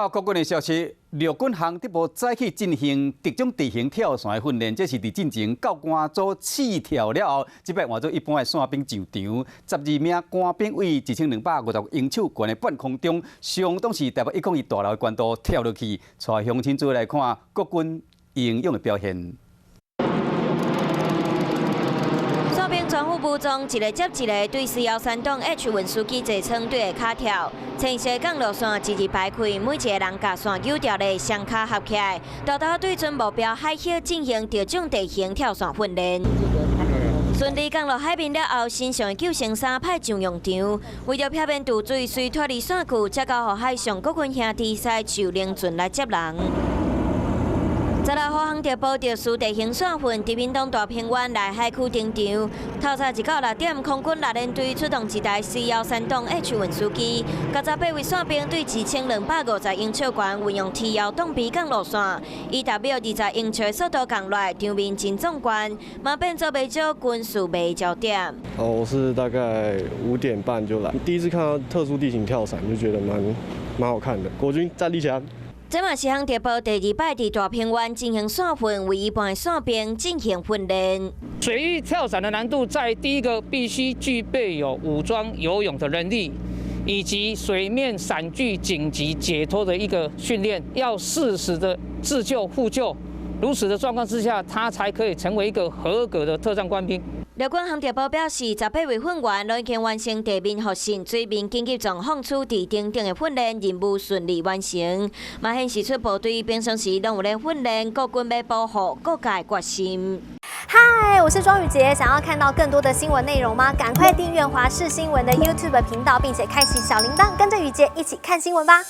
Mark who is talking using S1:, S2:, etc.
S1: 看國軍的消息，陸軍航特部早起進行特種地形跳傘的訓練，這是佇進前教官組試跳了後，這擺換做一般的傘兵上場。12名官兵對1250英尺懸的半空中，相當是台北102大樓的懸度跳落去，帶鄉親做伙來看國軍英勇的表現。
S2: 傘兵全副武裝，一个接一个對C-13檔 H 運輸機座艙對下跤跳，青色降落傘一字排開，每一个人共傘扭牢咧，雙跤合起來，沓沓對準目標海域進行特種地形跳傘訓練。順利降落海面了後，身上的救生衫派上用場，為著避免墜水隨脫離傘具，才交予海上國軍兄弟駛樹靈船來接人。16號航特部特殊地形傘訓，佇屏東大鵬灣內海區登場。透早1到6點，空軍六連隊出動一台 C-13檔 H 運輸機，98位傘兵對1250英尺懸運用 T 幺擋避降落傘，以逐秒20英尺的速度降落，場面真壯觀，嘛變做袂少軍事迷焦點。
S3: 哦，我是大概5點半就來，第一次看到特殊地形跳傘，就覺得蠻好看的。國軍戰力強。
S2: 這嘛是航特部第二擺佇大鵬灣進行傘訓，為一般的傘兵進行訓練。
S4: 水域跳傘的難度在第一個必須具備有武裝游泳的能力，以及水面傘具緊急解脫的一個訓練，要適時的自救互救，如此的狀況之下，他才可以成為一個合格的特戰官兵。
S2: 陸軍航特部表示，18位訓員攏已經完成地面復訓、水面緊急狀況處置等等的訓練任務順利完成，嘛顯示出部隊平常時攏有咧訓練國軍欲保護國家的決心。
S5: 嗨，我是莊宇傑，想要看到更多的新聞內容嗎？趕快訂閱華視新聞的 YouTube 頻道，並且開啟小鈴鐺，跟着宇傑一起看新聞吧。